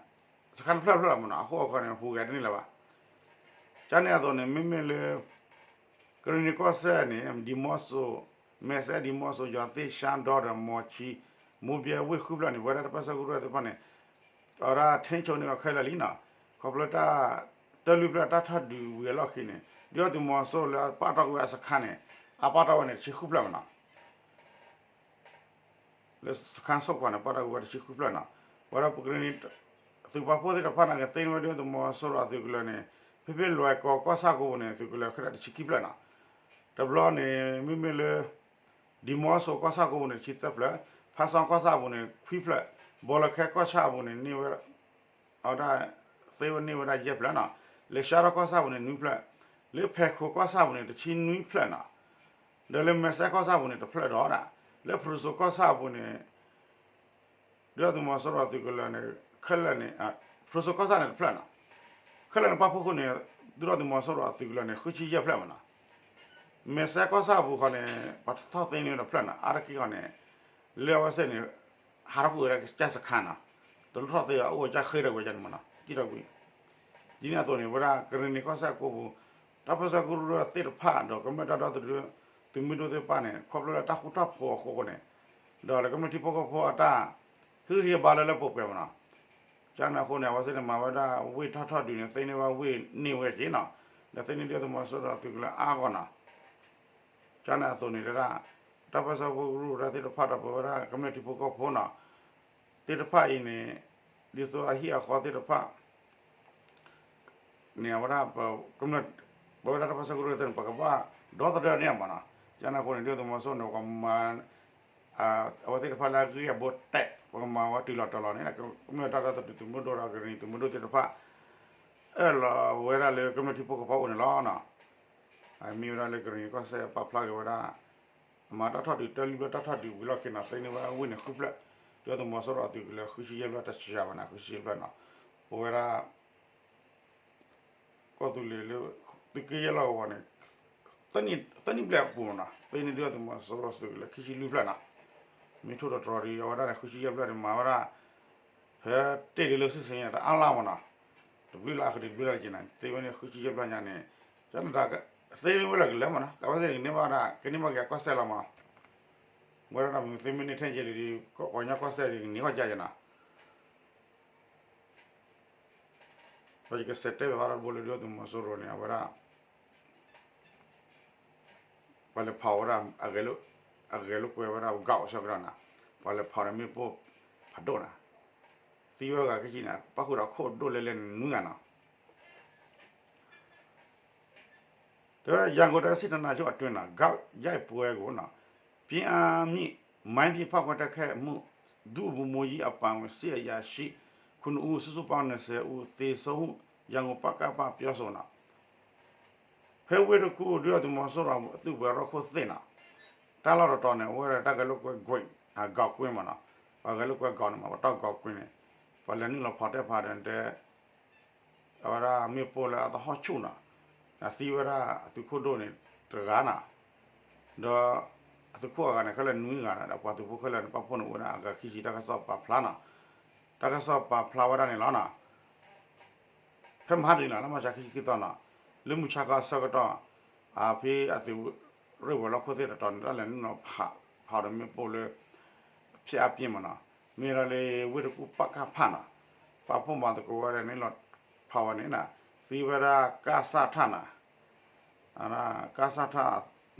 းတဖျၢၣ်ဖျၢၣ်လီၤမ့ၢ်နီၤ, အဃိအခီန့ၣ် ဟူးဂဲၤတန့ၢ်လၢၤဘၣ်. ကန့ၣ်အသိးန့ၣ် မ့မ့ၢ်လၢ ကရ့ၣ်နံၤကီၢ်စဲၣ်န့ၣ် ဒံၤမီစိၤ, မဲာ်စဲဒံၤမီစိၤ ယွၤသ့ၣ် ရှါဒီဒီး မီၤဆံ, မိၢ်ဘဲဝ့ၢ်ဃုဖျၢၣ်န့ၣ် ပဝဲဒၣ်တၢ်ပၢဆှၢကရူၢ်သ့ၣ်တဖၣ်န့ၣ် အဝဲဒၣ်ထိန်းချုပ်န့ၢ်ဝဲခဲလၢာ်လံနီၤ, ခီဖျိတၢ် တၢ်လုၢ်ဖျၢၣ်တၢ်ထီၣ်ဒုးဝံၤအလီၢ်ခံန့ၣ် ဒုၣ်ဒါသုးမီၤစိရိၤလၢအပာ်တီၢ်ကွံာ်ဝဲအစခန်းန့ၣ် အပာ်တီၢ်ဝဲန့ၣ် တဆံဃုဖျၢၣ်မ့ၢ်နီၤ. လၢစခန်းဆိပ်ခွာန့ၣ် ပာ်တီၢ်ကွံာ်ဝဲတဆံဃုဖျၢၣ်နီၤ, ပဝဲဒၣ်ပကရ့ၣ်နံၤ သုးပာ်ဖှိၣ်သ့ၣ်တဖၣ်န့ၣ် ကသ့န့ၢ်ဝဲဒုၣ်ဒါသုးမီၤစိရိၤအသုးကလၢၤန့ၣ် ဖဲဖဲလွဲၢ်ကီၢ်ကီၢ်ဆၣ်ကိပူၤန့ၣ် သုးကလၢၤခဲလၢာ်တဆံခံဖျၢၣ်နီၤ. တဘျီန့ၣ် မ့မ့ၢ်လၢ ဒံၤမီစိၤကီၢ်ဆၣ်ကိပူၤန့ၣ် တဆံသၢဖျၢၣ်, ဖါစီကီၢ်ဆၣ်အပူၤန့ၣ် ခွံဖျၢၣ်, ဘီလၢခဲကီၢ်ဆၣ်အပူၤန့ၣ် န့ၢ်ဝဲ အဝဲဒၣ် သ့ဝဲန့ၢ်ဝဲဒၣ်ယဲၢ်ဖျၢၣ်နီၤ, လၢရှါဒီကီၢ်ဆၣ်အပူၤန့ၣ် နွံဖျၢၣ်, လၢဖဲခိကီၢ်ဆၣ်အပူၤန့ၣ် တဆံနွံဖျၢၣ်နီၤ, ဒီးလၢမဲာ်စဲကီၢ်ဆၣ်အပူၤန့ၣ် တဖျၢၣ်ဒီးဒၣ်, လၢဖရူစိၤကီၢ်ဆၣ်အပူၤန့ၣ် ဒုၣ်ဒါသုးမီၤစိရိၤအသုးကလၢၤန့ၣ် ခဲလၢာ်န့ၣ် ဖရူစိၤကီၢ်ဆၣ်န့ၣ်တဖျၢၣ်နီၤ, ခဲလၢာ်န့ၣ် ပာ်ဖှိၣ်ဃုာ်န့ၣ် ဒုၣ်ဒါသုးမီၤစိရိၤအသုးကလၢၤန့ၣ် ဃုဆံယဲၢ်ဖျၢၣ်မ့ၢ်နီၤ, မဲာ်စဲကီၢ်ဆၣ်အပူၤဃီန့ၣ် ပှၤထီၣ်သ့န့ၢ်ဝဲတဖျၢၣ်နီၤ, အါတက့ၢ်ဃီန့ၣ် လၢအဝဲသ့ၣ်န့ၣ် ဟးထီၣ်ကွံာ်ဝဲဒၣ်ကစၢ်စခန်းနီၤ, တလိၣ်ထီၣ်သ့အအိၣ်ဝဲကစၢ်ဃ့ဒီးဝဲန့ၣ်မ့ၢ်နီၤ, ကံၣ်ထီၣ်ကွံာ် ဒ်န့ၣ်အသိးန့ၣ် ဝဲဒၣ်ကရ့ၣ်နံၤကီၢ်စဲၣ်ကိပူၤ တၢ်ပၢဆှၢကရူၢ်သ့ၣ်တဖၣ်ဒီး ကမျၢၢ်တၢ်ဒီသဒၢ သုးမုၢ်ဒိၣ်သ့ၣ်တဖၣ်န့ၣ် ခီဖျိလၢတၢ်ဃူတၢ်ဖိးအဃိန့ၣ်, ဒီးလၢကမျၢၢ်ထံဖိကီၢ်ဖိအတၢ် ဟ့ၣ်ဂံၢ်ဟ့ၣ်ဘါလၢလၢပှဲၤပှဲၤမ့ၢ်နီၤ, ကန့ၣ်အဃိန့ၣ် အဝဲသ့ၣ်န့ၣ်မၤဝဲဒၣ်ဝ့ၢ်ထီၣ်ထီၣ်ဒုးန့ၣ် သ့န့ၢ်ဝဲဝ့ၢ်န့ၢ်ဝဲက့ၤနီၤ, ဒီးသ့န့ၢ်ဒုၣ်ဒါသုးမီၤစိရိၤအသုးကလၢၤအါဂီၢ်နီၤ. ကန့ၣ်အသိးန့ၣ်ဒၣ် တၢ်ပၢဆှၢဖိကရူၢ်တၢ်သ့ၣ်တဖၣ်ဒီးပဝဲဒၣ်ကမျၢၢ်ထံဖိကီၢ်ဖိနီၤ သ့ၣ်တဖၣ်အံၤန့ၣ် ဒ်သိးအဟံၣ်အဃီသ့ၣ်တဖၣ် န့ၣ် အဝဲဒၣ် ပဝဲဒၣ်တၢ်ပၢဆှၢကရူၢ်သ့ၣ်န့ၣ် ပကဘၣ်ဒီသဒၢန့ၢ်မးနီၤ. ကန့ၣ်အဃိန့ၣ် ဒုၣ်ဒါသုးမီၤစိရိၤန့ၣ် ပကမၤ အဝဲသ့ၣ်တဖၣ်လၢအဂ့ၢ်အဘိတဲး ပကမၤဝဲတုၤလီၤတီၤလီၤန့ၣ် ကမျၢၢ်တၢ်ဒီသဒၢသုးမုၢ်ဒိၣ်ဒီးကရ့ၣ်နံၤသုးမုၢ်ဒိၣ်သ့ၣ်တဖၣ် အၢၣ်လီၤဝဲဒၣ်လၢကမျၢၢ်ထံဖိကီၢ်ဖိအအိၣ်န့ၣ်လီၤနီၤ. မ့ၢ်ဝဲဒၣ်လၢကရ့ၣ်နံၤကီၢ်စဲၣ်ပာ်ဖျါက့ၤဝဲဒၣ် အမၤတၢ်ထီၣ်ဒုးတၢ်လုၢ်ဘျၢၣ်တၢ်ထီၣ်ဒုးဝံၤလီၢ်ခံနီၤ သ့န့ၢ်ဝဲဝ့ၢ်န့ၣ်ဃုဖျၢၣ်, ဒုၣ်ဒါသုးမီၤစိရိၤအသုးကလၢၤဃုဆံယဲၢ်ဖျၢၣ်တစှၤဘၣ်န့ၣ် ဃုဆံယဲၢ်ဖျၢၣ်နီၤ. ပဝဲဒၣ် ကီၢ်သူလ့ၤလၢ သုးက့ယဲၢ်လီၢ်ကဝီၤန့ၣ် သၢနံၣ်ဘျဲၣ်အပူၤနီၤ သ့န့ၢ်ဒုၣ်ဒါသုးမီၤစိရိၤသုးကလၢၤခံဆံလွံၢ်ဖျၢၣ်နီၤ. မ့ၢ်ထိၣ်တတြီၤဒံး အဝဲဒၣ်န့ၣ် ဃုဆံယဲၢ်ဖျၢၣ်န့ၣ် မၤဝဲဒၣ် ဖဲတ့ၢ်လံလၢစုစ့န့ၣ် တအါလၢ်မးနီၤ, တဘျုးလၢအကတံၤတဘျုးလၢကက့ၤနီၤ သ့ဝဲန့ၣ်ဃုဆံယဲၢ်ဖျၢၣ်ညါန့ၣ် ကန့ၣ် သ့ဝဲလၢကလၢၤမးနီၤ ကဝဲသ့ၣ်ကန့ၢ်ဘၣ်ဒၣ် ကန့ၢ်ဘၣ်က့ၤအကီၢ်စဲၣ်လီၤမးနီၤ. ဝဲဒၣ်မ့ၢ်သ့မ့ၢ်န့ၢ်ထဲယဲၢ်လံဒီး ပှၤကညီကီၢ်စဲၣ်ဒံးကန့ၢ်ဂီၢ်ကါယဲနီၤ. ဒီးယကစံးတဲဘၣ်ဘၣ်ဒီးတဘိလၢဒုၣ်ဒါသုးမီၤစိရိၤန့ၣ် အဝဲဒၣ် ပှၤလဲၤဖီၣ်ဝဲဒၣ် အဂဲၤလိာ်ကွဲဝဲဒၣ် ဂီၤအဆၢကတီၢ်နီၤ, ပှၤလဲၤဖီၣ်ဒီးမ့ၣ်ပိၢ်ဖးဒိၣ်နီၤ, သံဝဲဂၤခံဆံန့ၣ် ပၣ်ဃုာ်ဒီးခိၣ်ဒိၣ်လဲလဲန့ၣ်နွံဂၤနီၤ. ဒီးရန်ကုန်တိုင်းစစ်ဌာနချုပ်အတွင်းနီၤ ဂိတ်ရိုက်ပွဲကိုနီၤ ပြင်းအားမြစ် မိုင်းဖြင့်ဖောက်ခွဲတိုက်ခိုက်မှု ဒုဗိုလ်မှူးကြီးအပါအဝင် စစ်အရာရှိ ခုနစ်ဦး စုစုပေါင်း နှစ်ဆယ်ဦး သေဆုံးဟု ရန်ကုန် ပကဖ ပြောဆိုနီၤ. ဖဲဝ့ၢ်တကူၣ် ဒုၣ်ဒါသုးမီၤစိရိၤအသုးပှဲၤရီၣ်ခိၣ်သ့ၣ်နီၤ, တၢ်လီၢ်တတီၤန့ၣ် အဝဲဒၣ်တၢ်ဂဲၤလိာ်ကွဲ ဂီၤကွ့မးနီၤ, ပှၤဂဲၤလိာ်ကွဲဂီၤန့ၣ်မး ပတီၢ်ဂီၤကွ့န့ၣ် ပှၤလဲၤနုာ်လီၤဖီၣ်တဲဖးဒီးတဲ အဝဲဒၣ်မ့ၣ်ပိၢ်လၢအသဟီၣ်ဆူၣ်နီၤ, အသံဝဲဒၣ်အသုးခိၣ်ဒိၣ်န့ၣ်တဂၤနီၤ, ဒီးအသုးခိၣ်အဂၤန့ၣ် ခဲလၢာ်နွံဂၤနီၤ, ဒီးပှၤသုးဖိခဲလၢာ်န့ၣ် ပာ်ဖှိၣ်န့ၢ်အိၣ်ဝဲဒၣ်အဂၤခံဆံ တၢ်ကစီၣ်ပာ်ဖျါနီၤ, တၢ်ကစီၣ်ပာ်ဖျါဝဲဒၣ်န့ၣ်လီၤနီၤ. ဖဲမဟါတနံၤလီၤ လါမၢ်ၡး ခံဆံခံသီနီၤ, လၢမုၢ်ဆါခီအဆၢကတီၢ် အဖဲအသုးရ့ၣ်ဝဲၤလီၢ်ခိၣ်သ့ၣ်တတီၤန့ၣ် တၢ်လဲၤနုာ်လီၤဖီၣ်ဒီးမ့ၣ်ပိၢ်လၢ ဖျဲးအါပြင်းမးနီၤ, မ့ၢ်ဒၣ်လၢဝ့ၢ်တကူၣ် ပကဖ နီၤ, ပာ်ဖှိၣ်မၤသကိးဝဲဒၣ်န့ၣ်လီၤဖီၣ်ဝဲန့ၣ်နီၤ, သံဝဲဒၣ် ကစထနီၤ ကစထ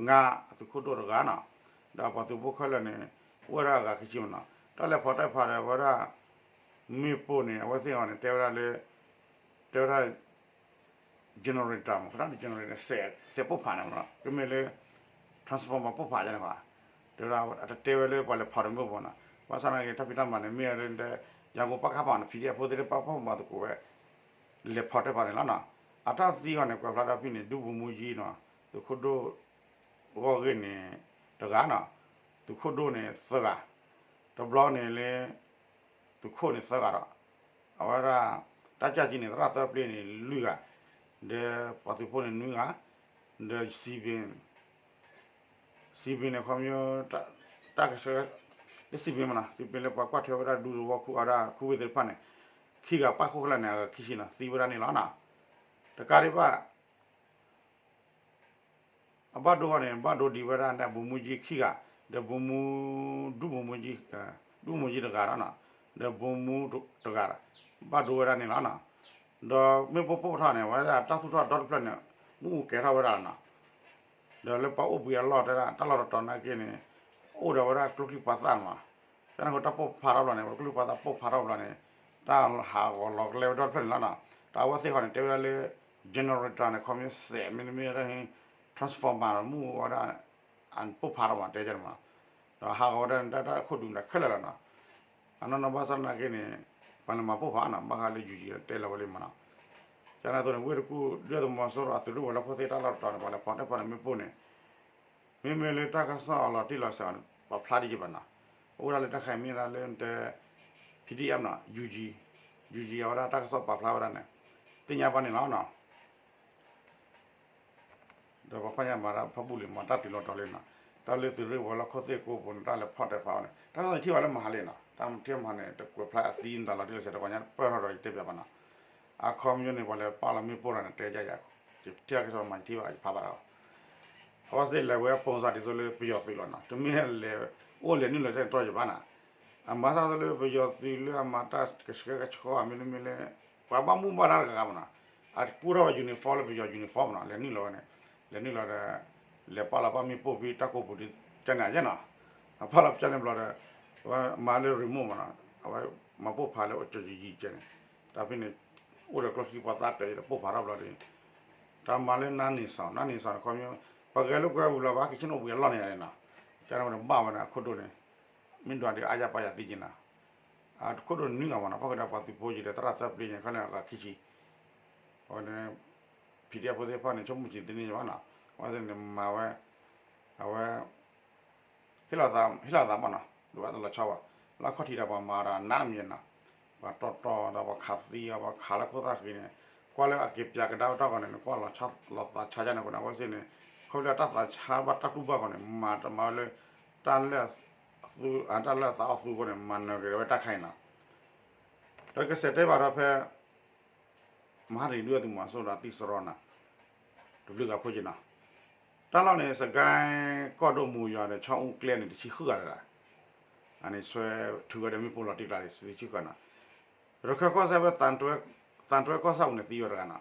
ငါး အသုးခိၣ်ဒိၣ်တဂၤနီၤ, ဒီးပှၤသုးဖိခဲလၢာ်န့ၣ် အိၣ်ဝဲဒၣ်အဂၤခံဆံမးနီၤ, တၢ်လဲၤဖီၣ်တဲဖးဒီးဝဲဒၣ် မ့ၣ်ပိၢ်န့ၣ် အဝဲသ့ၣ်အီၤန့ၣ် တဲဝဲဒၣ်လၢ တဲဝဲဒၣ် generator မး ခီဒၣ်န့ၣ် generator စဲးပိၢ်ဖးန့ၣ်မးနီၤ, ကမ့ၢ်လၢ transformer ပိၢ်ဖးယါန့ၣ်ဃီ, တဲဝဲဒၣ် အတတဲဝဲလၢပှၤလဲၤဖီၣ်ဒီးမ့ၣ်ပိၢ်နီၤ, ဘၣ်ဆၣ်သနာ်က့ တၢ်ဖံးတၢ်မၤန့ၣ် မ့ၢ်ဝဲလၢ ရန်ကုန် ပကဖ နီၤ ဖံးဒံၣ်အဖိသ့ၣ်တဖၣ် ပာ်ဖှိၣ်မၤသကိးဝဲ လဲၤဖီၣ်တဲဖးန့ၣ်လီၤနီၤ, အတၢ်သံအီၤန့ၣ် ကွဲးဖျါထီၣ်ဖဲန့ၣ် ဒုဗိုလ်မှူးကြီးနီၤ, သုးခိၣ်ဒိၣ် ဂီၢ်ဂ့ၢ်န့ၣ် တဂၤနီၤ, သုးခိၣ်ဒိၣ်န့ၣ်သၢဂၤ, တဘျီန့ၣ်လၢ သုးခိၣ်န့ၣ်သၢဂၤဒီး အဝဲဒၣ် တၢ်ကၢ်ကံန့ၣ် သရၣ်သၢပျ့ၤန့ၣ်လွံၢ်ဂၤ, ဒီးပှၤသုးဖိန့ၣ်နွံဂၤ, ဒီး စံးပင် စံးပင်န့ၣ် ခီဖျိ တၢ်ကဆှၢ လၢစံးပင်မးနီၤ, စံးပင်လၢပှၤကွၢ်ထွဲဝဲဒၣ်ဒူသဝီခိၣ်အဝဲဒၣ်ခူဝ့ၢ်သ့ၣ်တဖၣ်န့ၣ် ခံဂၤပာ်ဖှိၣ်ခဲလၢာ်န့ၣ် အဂၤခံဆံနီၤ သံဝဲဒၣ်န့ၣ်လီၤနီၤ, တကးဒံးဘၣ် အဘၣ်ဒိအီၤန့ၣ် ဘၣ်ဒိဒံးဝဲဒၣ် ဗိုလ်မှူးကြီးခံဂၤ, ဒီး ဗိုလ်မှူး ဒုဗိုလ်မှူးကြီး ဒုဗိုလ်မှူးကြီးတဂၤဒီးနီၤ, ဒီး ဗိုလ်မှူး တဂၤဒီး ဘၣ်ဒိဝဲဒၣ်န့ၣ်လီၤနီၤ, ဒီးမ့ၣ်ပိၢ်ပိၢ်ထီၣ်န့ၣ် အဝဲဒၣ်တၢ်သူၣ်ထီၣ်ဒီတဖျၢၣ်န့ၣ် မ့ၣ်အူကဲၤထီၣ်ဝဲဒၣ်နီၤ, ဒီးလၢပှၤအိၣ်ဘှံးအလီၢ်တဲဒၣ် တၢ်လီၢ်တတီၤနာ်က့န့ၣ် အိၣ်ဒီးဝဲဒၣ်ကျိချံမျိာ်သၣ်မး, ကန့ၣ်အဃိတၢ်ပိၢ်ဖးထီၣ်ဘျီန့ၣ် ပကျိချံမျိာ်သၣ်ပိၢ်ဖးထီၣ်ဘျီန့ၣ် တၢ်ဟးဂီၤလီၤကျဲဝဲဒီတဖျၢၣ်န့ၣ်လီၤနီၤ, ဒီးအဝဲသ့ၣ်ဃီန့ၣ် တဲဝဲဒၣ်လၢ generator န့ၣ် ခီဖျိစဲးမ့တမ့ၢ် transformer မ့ၣ်အူဝဲဒၣ် အပိၢ်ဖးထီၣ်မး တဲန့ၣ်မး, ဒီးဟးဂီၤဝဲဒၣ်တၢ်တၢ်ခိၣ်ဒူၣ်န့ၣ်ခဲလၢာ်လီၤနီၤ, အနီၢ်နီၢ်ဘၣ်ဆၣ်သနာ်က့န့ၣ် ပှၤလဲၤမၤပိၢ်ဖးနီၤ ဘၣ်ဃးလၢ ယူၢ်ယံၤ တဲလီၤဝဲလံမးနီၤ, ကန့ၣ်အသိးန့ၣ် ဝ့ၢ်တကူၣ် ဒုၣ်ဒါသုးမီၤစိရိၤအသုးရ့ၣ်ဝဲၤလီၢ်ခိၣ်သ့ၣ်တၢ်လီၢ်တတီၤန့ၣ် ပှၤလဲၤဖီၣ်တဲဖီၣ်န့ၣ်မ့ၣ်ပိၢ်န့ၣ် မ့မ့ၢ်လၢတၢ်ကစီၣ်အလီၤတံၢ်လီၤဆဲးန့ၣ် ပှၤဖျါဒ်ယံၤဘၣ်နီၤ, အိၣ်ဒၣ်လၢတၢ်ခဲအံၤမ့ၢ်ဒၣ်လၢတဲ PDF နီၤ ယူၢ်ယံၤ, ယူၢ်ယံၤ အဝဲဒၣ်တၢ်ကစီၣ်ပာ်ဖျါဝဲဒၣ်န့ၣ် သ့ၣ်ညါဘၣ်န့ၣ်လီၤနီၤ, ဒီးပှၤဖးညါမၤတၢ်ဖးဘူၣ်လံမး တၢ်တုၤလီၤတီၤလံနီၤ, တၢ်လၢသုးရ့ၣ်ဝဲၤလီၢ်ခိၣ်သ့ၣ်ကိးပူၤန့ၣ် တၢ်လဲၤဖီၣ်တဲဖီၣ်န့ၣ် တၢ်ကစီၣ်န့ၣ်ထံၣ်ဘၣ်လၢမဟါလံနီၤ, တၢ်ထံၣ်မဟါန့ၣ် တကွဲးဖျါအသံနသးလီၤတံၢ်လီၤဆဲး တဂီၤညါပၢၢ်ထီၣ်ဒီးယတဲပၠးဘၣ်နီၤ, အခီပညီန့ၣ် ပှၤလဲၤပာ်လီၤမ့ၣ်ပိၢ်တဂၤန့ၣ် တဲယါယၤ, ယထံၣ်တၢ်ကစီၣ်မး ယထံၣ်ဘၣ်ယဖးဘၣ်ဒီး အဝဲသ့ၣ်လဲၤဝဲအပိၢ်စၢ်ဒ်သိးလၢပယီၤသုးလီၤနီၤ, တမ့ၢ်လဲၤ အိၣ်လဲၤနုာ်လီၤတဲတီယဘၣ်နီၤ, အမၤတၢ်လၢပယီၤသုးလၢအမၤတၢ်ကဆှဲကဆှီမ့တမ့ၢ်လၢ ပှၤဘၣ်မူဘၣ်ဒါတဂၤမနီၤ, အကူၣ်ထီၣ်ဝဲ uniform လၢပယီၤ uniform မနီၤ, လဲၤနုာ်လီၤဝဲန့ၣ်, လဲၤနုာ်လီၤဒီး လဲၤပာ်လီၤပာ်မ့ၣ်ပိၢ်ဖဲတၢ်ကိးပူၤဒ်ကန့ၣ်ယဲနီၤ, အပာ်လီၤပကန့ၣ်ဘျီဒီး အဝဲမၤလၢ remote မနီၤ, အဝဲမၤပိၢ်ဖးလၢအိၣ်ကၠီယံၤကဲန့ၣ်, တၢ်ဖဲန့ၣ် အိၣ်ဒီးကျိချံပှၤသးတၢ်ဒီးပိၢ်ဖးထီၣ်ဘျီဒီး တၢ်မၤလၢနါန့ၣ်စီၤ နါန့ၣ်စီၤန့ၣ်ခီ ပှၤဂဲၤလိာ်ကွဲဝံၤလီၤ ပှၤဟဲက့ၤဆ့ၣ်နီၤဝံၤအလီၢ်န့ၣ်နီၤ, ကန့ၣ်ဝဲန့ၣ်ဘၣ်ဝဲန့ၣ် အခိၣ်ဒိၣ်န့ၣ် မ့ၢ်ဒွးဒီးအါယၤပာ်ယၤသ့က့ၤနီၤ, အခိၣ်ဒိၣ်နွံဂၤမနီၤ, ဖီခိၣ်ဒီးပှၤသုးဖိယံၤဒီးသရၣ်သၢပျ့ၤန့ၣ် ခီန့ၣ်အဂၤခံဆံ, အဝဲန့ၣ် PDF ဖိသ့ၣ်တဖၣ်န့ၣ် ဆိကမိၣ်ဆံးသ့န့ၢ်ယဘၣ်နီၤ, အဝဲသ့ၣ်န့ၣ်မၤဝဲ အဝဲ ဟ့ၣ်လီၤသး ဟ့ၣ်လီၤသးမနီၤ, ဒ်ဘၣ်တလီၤဆီဘၣ်, လၢခီၣ်ထံးဒီးပှၤမၤဒီးနးတမံၤနီၤ, ပှၤတီတီဒီးပှၤခးသံအီၤ ပှၤခးလၢခိၣ်သၣ်ဃံန့ၣ်, ကွၢ်လၢအက့ၤပၠးကဒါကတီၢ်ဃီန့ၣ် နကွၢ်လီၤသးဆါကန့ၣ်အဃိန့ၣ် အဝဲသ့ၣ်န့ၣ် ခီဖျိလၢတၢ်သးဆါဘၣ်တၢ်တူၢ်ဘၣ်ဃီန့ၣ် မၤတမၤဝဲလၢ တၢ်လၢ တၢ်လၢအသးအီၣ်သူအဃိန့ၣ် မၤနၢၤက့ၤဝဲတၢ်ခါအံၤနီၤ, ဒီးကစဲးတဲဘၣ်ဒီးဖဲ မဟါတနံၤဒုၣ်ဒါသုးမီၤစိရိၤဒီးသံစရီနီၤ, တဘျုးဂၤဖိက့ၤနီၤ, တၢ်လီၢ်န့ၣ် စကဲကီၢ်ဒိၣ်မူယွၤဒီးဆီအူကျဲန့ၣ် တဆံဃုဂၤလၢၤ, အန့ၣ်ဆွဲထုးဝဲဒီးမ့ၣ်ပိၢ်လီၤတံၢ်ကျါန့ၣ် တဆံဃုဂၤနီၤ, ရခဲၣ်ကီၢ်စဲၣ်ဖဲ သံတွဲကီၢ်ဆၣ်ပူၤန့ၣ် သံဝဲတဂၤနီၤ,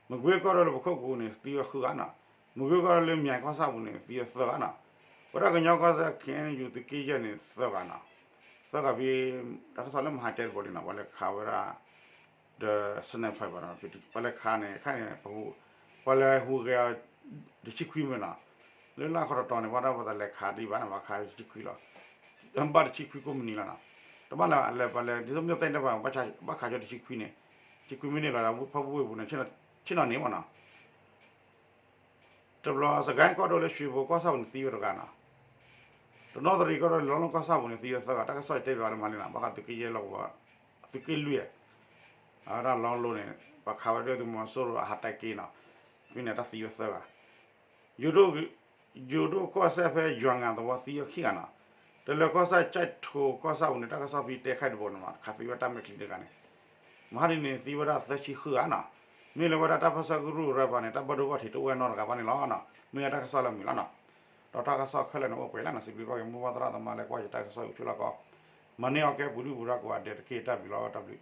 မကွ့ကီၢ်ဒိၣ်လၢပခိၣ်ကူန့ၣ် သံဝဲဃုဂၤနီၤ, မကွ့ကီၢ်ဒိၣ်လၢမၠဲၤကီၢ်ဆၣ်ပူၤန့ၣ် သံဝဲသၢဂၤနီၤ, ဝဲဒၣ်ကညီကီၢ်စဲၣ် KNU သုးက့ယဲၢ်န့ၣ် သၢဂၤနီၤ, သၢဂၤဖဲ တၢ်ကစီၣ်လၢမဟါတဲတဘိလံနီၤ ပှၤလဲၤခးဝဲဒၣ် ဒီး sniper ဘၣ်နီၤ, ပှၤလဲၤခးန့ၣ် ခါန့ၣ် ပှၤလဲၤဟူးဂဲၤအီၤ တဆံခွံမ့ၢ်နီၤ, လၢလၢအခီၣ်တီတီန့ၣ် ပှၤတၢ်ပှၤတလဲၤခးဒံးဘၣ်နီၤ ဘၣ်ခးတဆံခွံလီၤ, ဘၣ်တဆံခွံကိးမုၢ်နံၤလီၤနီၤ, တဘၣ်လၢလဲၤပှၤလဲၤ ဒ်သိးမ့ၢ်သ့ၣ်ညါဘၣ် ဘၣ်ခးကၠီတဆံခွံန့ၣ်, တဆံခွံမ့ၢ်န့ၢ်လီၤဒီး ဖၣ်ပူၣ်ဝ့ၢ်ပူၤန့ၣ် ဆ့ၣ်နီၤန့ၣ်မ့ၢ်နီၤ တဘျီ စကဲကီၢ်ဒိၣ်လၢရွှေဘိုကီၢ်ဆၣ်ပူၤန့ၣ် သံဝဲတဂၤနီၤ, တနီသရံၣ်ကီၢ်ဒိၣ်လၢ လီလိၣ်ကီၢ်ဆၣ်ပူၤန့ၣ် သံဝဲသၢဂၤ တၢ်ကစီၣ်အံၤတဲဘၣ်လၢမၤန့ၣ်နီၤ ဘၣ်ဃးသုးက့ယဲၢ်လီၢ်ကဝီၤ သုးက့လွံၢ် အဝဲဒၣ်လီလိၣ်န့ၣ် ပှၤခးဝဲဒၣ်သုးမီၤစိရိၤအဟးတဲက့ၤနီၤ, ဖဲန့ၣ်တၢ်သံဝဲသၢဂၤ ယိၤဒိၣ်ကီၢ်စဲၣ်ဖဲယွၤငၤသဝီသံဝဲခံဂၤနီၤ, တလၢၤကီၢ်စဲၣ်ကၠဲးထိးကီၢ်ဆၣ်ပူၤန့ၣ် တၢ်ကစီၣ်ဖဲတဲခါတဘိန့ၣ်မး ခးသံဝဲတၢ်မဲာ်ချံတဂၤန့ၣ်, မဟါတနံၤန့ၣ် သံဝဲဒၣ်သၢဆံဃုဂၤနီၤ, မ့ၢ်လၢဝဲဒၣ်တၢ်ပၢဆှၢကရူၢ်ကရၢပှၤန့ၣ် တၢ်ဘၣ်ဒိဘၣ်ထံးတအိၣ်ဝဲနီတဂၤဘၣ်န့ၣ်လီၤနီၤ, မ့ၢ်ဝဲတၢ်ကစီၣ်လၢအမုာ်လီၤနီၤ, ဒီးတၢ်ကစီၣ်ခဲလၢာ်န့ၣ်အိၣ်ပှဲၤလီၤနီၤ, စံးဘျုးဘၣ်က့ၤမိၢ်ပၢ်သရၣ်သမါလၢကွၢ်ယတၢ်ကစီၣ်ယူၤထံလီၢ်ကီ, မၤန့ၢ်အီၤကဲပူၤဒုၣ်ပူၤဒါကိးဂၤဒဲးတက့ၢ် တၢ်ဘျုးလီၤ တၢ်ဘျုး